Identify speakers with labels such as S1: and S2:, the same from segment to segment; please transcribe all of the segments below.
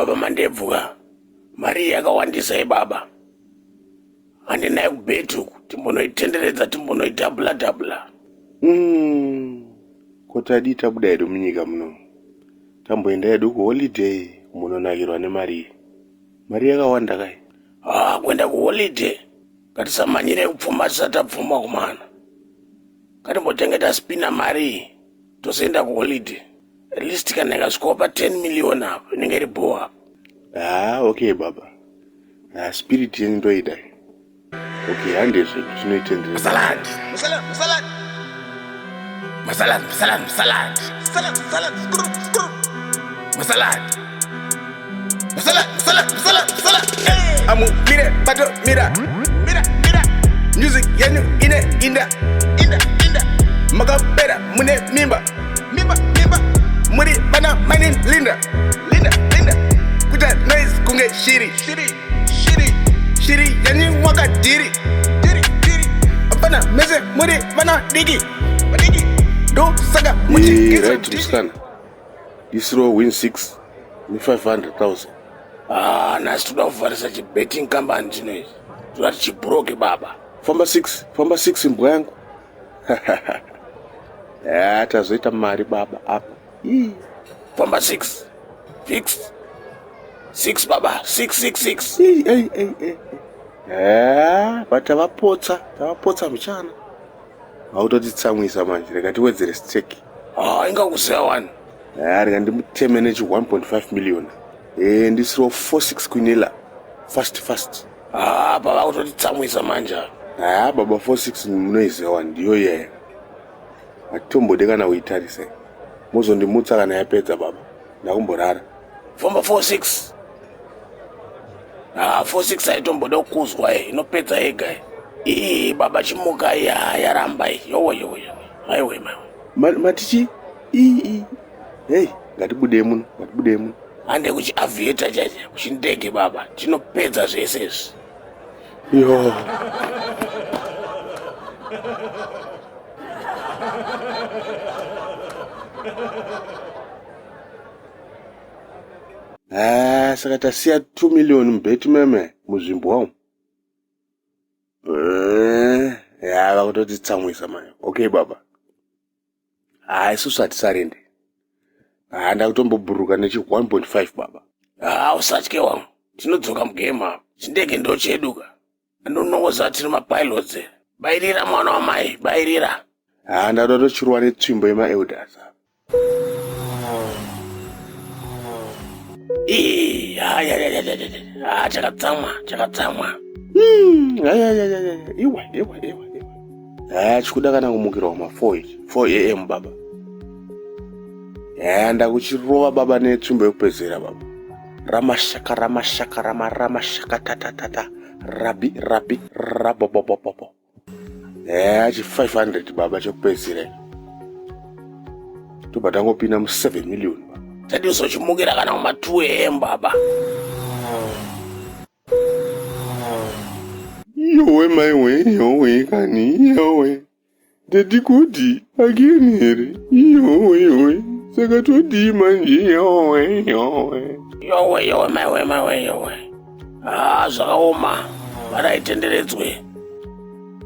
S1: Baba Mandebvu ka. Mari yakawandisa baba. Handinaye kubheti uku timbonoitenderedza timbonoidhabhula dhabhula.
S2: Ko tadii tabuda hedu munyika muno? Tamboenda hedu kuholiday kumbononakirwa nemari iyi. Mari yakawanda kai.
S1: Ah, kuenda kuholiday ngatisamhanyire kupfuma tisati tapfuma kumana. Ngatimbotenge taspina mari iyi tozoenda kuholiday. At least kana ikasvikawo pa 10 million apo inenge iri bho apo.
S2: Ah, okay baba. Ah, spirit yenyu ndoida. Okay, hande zvedu tinoitendereza.
S1: Salad. Salad, salad. Masalad, masalad, masalad. Salad, salad, skru, skru. Masalad. Masalad, masalad, masalad, masalad. Hey.
S3: Amu mire bato mira.
S1: Mira, mira.
S3: Music yenyu ine inda.
S1: Inda, inda.
S3: Makapera mune mimba.
S1: Mimba, mimba.
S3: Muri bana mani Linda.
S1: Linda, Linda.
S3: Kuita noise kunge shiri.
S1: Shiri, shiri.
S3: Shiri yenyu wakadhiri.
S1: Diri, diri.
S3: Apana mese muri vana diki.
S1: Vadiki.
S3: Ndo saka muchigeza
S2: Right, musikana. Isiro win 6 ne 500,000.
S1: Ah, nhasi toda kuvharisa chibetting company chino ichi. Toda tichibhuroke baba.
S2: Famba 6, famba 6 mbwa yangu. Ya, tazoita mari baba apa. Ii.
S1: Famba 6. Fix. 6 baba, 6 6 6.
S2: Ei, ei, ei, ei. Ya, but tavapotsa, tavapotsa mchana. Hautotitsamwisa manje, rega tiwedzere stake.
S1: Ah, inga kuziva wani.
S2: Ya, rega ndimuteme nechi 1.5 million. Eh, ndisiro 46 quinella. Fast fast.
S1: Ah, baba kutotitsamwisa manje.
S2: Ah, baba 46 munoiziva wani, ndiyo iyaya. Hatitombode kana kuitarisa. Mozondimutsa kana yapedza baba. Ndakumborara.
S1: Famba 46. Ah, 46 aitomboda kukuzwa eh, inopedza yega eh. Ii, baba chimuka ya yaramba eh. Yowe yowe yowe. Maiwe maiwe.
S2: Matichi? Ii ii. Hey, ngatibudei muno, ngatibudei muno.
S1: Hande kuchi aviator chacho, kuchindege baba. Tinopedza zvese izvi.
S2: Yo. Ah, saka tasiya 2 million mubheti meme muzvimbwa umu. Ya, vakutotitsamwisa manje. Okay baba. Ah, isusu hatisarende. Ah, ndakutombobhuruka nechi 1.5 baba.
S1: Ah, usatye wangu. Tinodzoka mugame apa. Chindege ndo chedu ka. Andonongoza tiri mapilots. eh. Bairira mwana wamai, bairira.
S2: Ah, ndakuda tochirwa netsvimbo yemaelders apa.
S1: Ii, ya, ya, ya, ya, ya, ya. Ah, chakatsamwa, chakatsamwa.
S2: Ya, ya, ya, ya, ya. Iwe, iwe, iwe, iwe. Ah, chikuda kana kumukirwa kuma 4 ichi. 4 am baba. Ya, ndakuchirova baba netsvimbo yekupedzera baba. Ramashaka, ramashaka, rama, ramashaka, ta, ta, ta, ta. Rabi, rabi, rabobobobobo. Ya, chi 500 baba chekupedzera. Tobva tangopinda mu 7 million baba.
S1: Tadi uzochimukira kana kuma 2 am baba.
S2: Yowe maiwe, yowe kani, yowe. Daddy kuti again here. Yowe yowe. Saka todii manje yowe yowe.
S1: Yowe yowe maiwe maiwe yowe. Ah, zvakaoma. Varaitenderedzwe.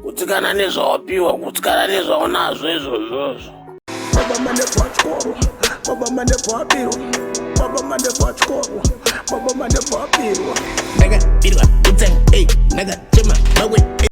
S1: Kutsikana nezvawapiwa, kutsikana nezvaunazvo izvozvozvo.
S3: Baba Mandebvu atyorwa, Baba Mandebvu abirwa, Baba Mandebvu atyorwa, Baba Mandebvu abirwa.
S4: Ndakabirwa utsangu, ey, ndaka